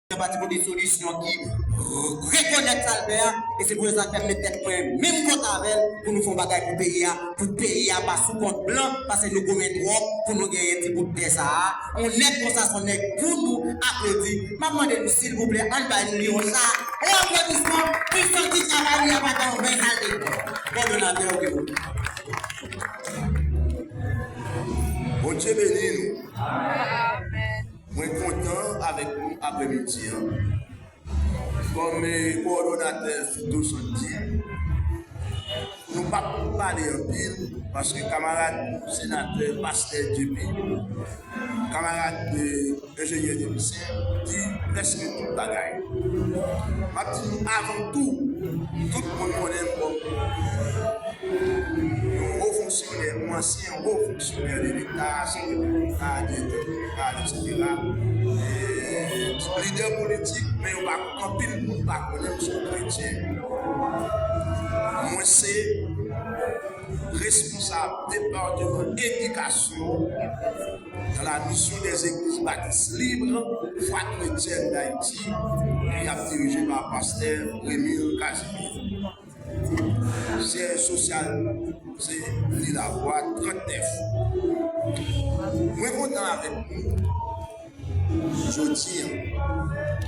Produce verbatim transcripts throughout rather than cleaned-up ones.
Prezidan Pati pou Solisyon ki rekonèt sa l fè a, e se pou sa k fè m met tèt mwen menm kont avè l pou nou fè yon bagay pou peyi a, pou peyi a pa sou kont blan, paske nou goumen twòp pou nou genyen ti bout tè sa a. Yon nèg konsa, se yon nèg pou nou aplodi. M ap mande nou, silvouplè, ann bay nou yon sa, yon aplodisman pou santi travay li ap atann ven al devan. Kòdonatè, oke. Bondye beni nou. Mwen kontan avèk nou aprèmidi an. Kòm, eh, kòdonatè Fito Santi, nou p ap pale anpil, paske kamarad senatè pastè J P, kamarad, eh, enjenyè Debisè, di prèske tout bagay. M ap di nou, avan tou, tout moun konnen m kòm yon wo fonksyonè, yon ansyen wo fonksyonè de Leta, sekretè Leta, direktè jeneral, etsetera. E, lidè politik, men yo pa, anpil moun pa konnen m se yon kretyen. Mwen se responsab depatman edikasyon dans la Mission des Églises Baptistes Libres, Foi Chrétienne d'Haïti, ki ap dirije pa pastè Remil Casimir. Syèj sosyal se Lilavois trannèf. Mwen kontan avèk nou jodi an,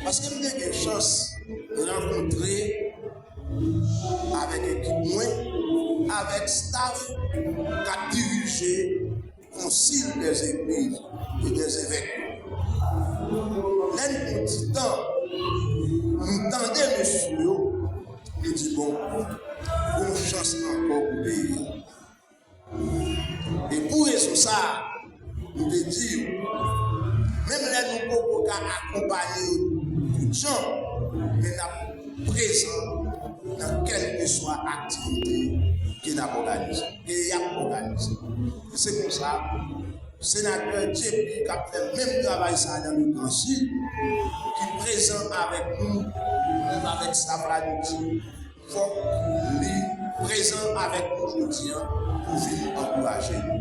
paske m te gen chans rankontre avèk ekip mwen, avèk staff k ap dirije Concile des Églises et des Évêques. Lè n pran ti tan, nou tande mesye yo, nou di, bon, gon chans ankò pou peyi a. E pou rezon sa a, nou te di yo, menm lè nou poko ka akonpaye yo tout jan, men n ap prezan nan kèlkeswa aktivite ke n ap òganize, ke y ap òganize. E se konsa, senatè J P k ap fè menm travay sa a nan le Grand Sud, ki prezan avèk nou, menm avèk staff la, nou di, fòk li prezan avèk nou jodi a pou vin ankouraje nou.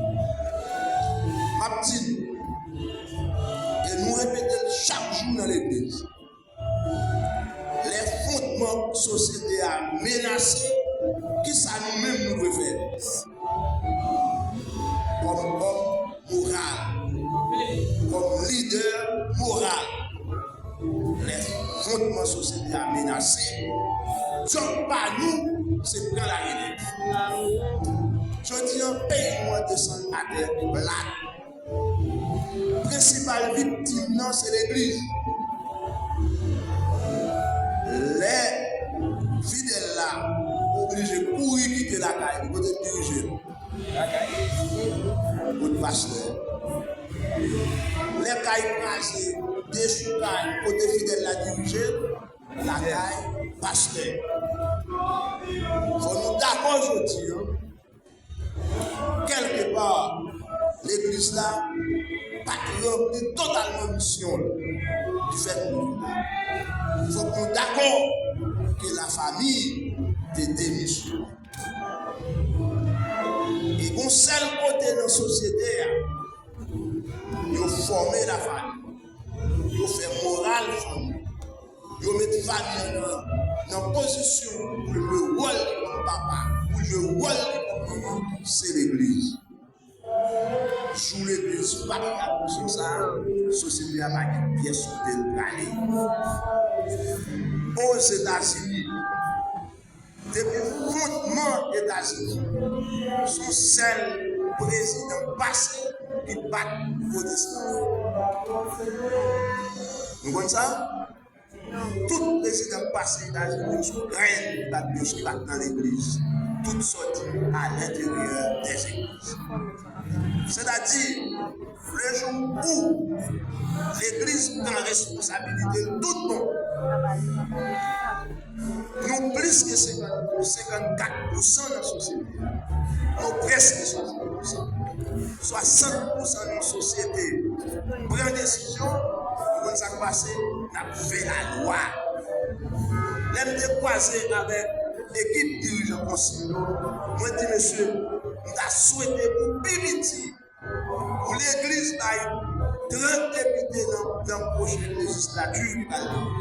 M ap di nou, e nou repete l chak jou nan legliz, lè fondman sosyete a menase, kisa nou menm nou dwe fè? Kòm òm moral, kòm lidè moral, lè fondman sosyete a menase, djòb pa nou, se pran larelèv. Jodi a, peyi nou an desann atè plat. Prensipal viktim nan, se legliz. Lè fidèl la oblije kouri kite lakay li, kote l dirije l? Kot pastè? Lè kay kraze, dechoukay, kote fidèl la dirije? Lakay pastè. Fò nou dakò jodi a, kèlkepa, legliz la pa t ranpli totalman misyon l ki fè nou vin la. Fòk nou dakò ke lafanmi te demisyone. E gon sèl kote nan sosyete a, yo fòme lafanmi, yo fè moral fanmi, yo met fanmi an nan, nan pozisyon pou l jwe wòl li kòm papa, pou l jwe wòl li kòm manman, se legliz. Jou legliz pa gen pozisyon sa a, sosyete a pa gen pyès kote l prale. Ozetazini, depi fondman Etazini, se yon sèl prezidan pase ki bat pwotestan. Nou konn sa? Tout prezidan k pase Etazini yo, se yon grenn ki bat yo, ki bat nan legliz. Tout sòti a lenteryè dè legliz. Sètadi, le jou ou legliz pran responsabilite l tout bon, nou plis ke senkant, senkannkat pousan nan sosyete a. Nou prèske swasant pousan. Swasant pousan nan sosyete pran desizyon, nou konn sa k pase, n ap fè lalwa. Lè m te kwaze avèk ekip dirijan konsil yo, mwen di, mesye, m ta swete pou pi piti, pou legliz bay trant depite nan, nan pwochen lejislati ki pral vini.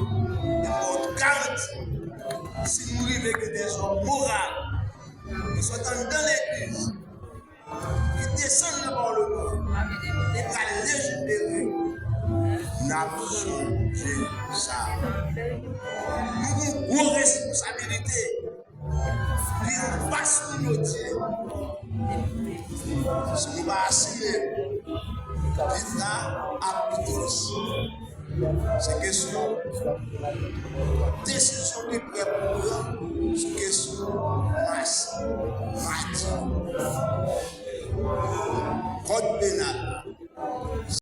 E m ba w garanti, si nou rive gen de zòm moral ki sot anndan legliz, ki desann nan Palman, ki pral lejifere, n ap chanje sa. Nou gen gwo responsabilite. Li anfas nou yo di, si nou pa asime, leta ap pito. Se kesyon desizyon ki prè pou pran sou kesyon mas mati. Kòd penal la,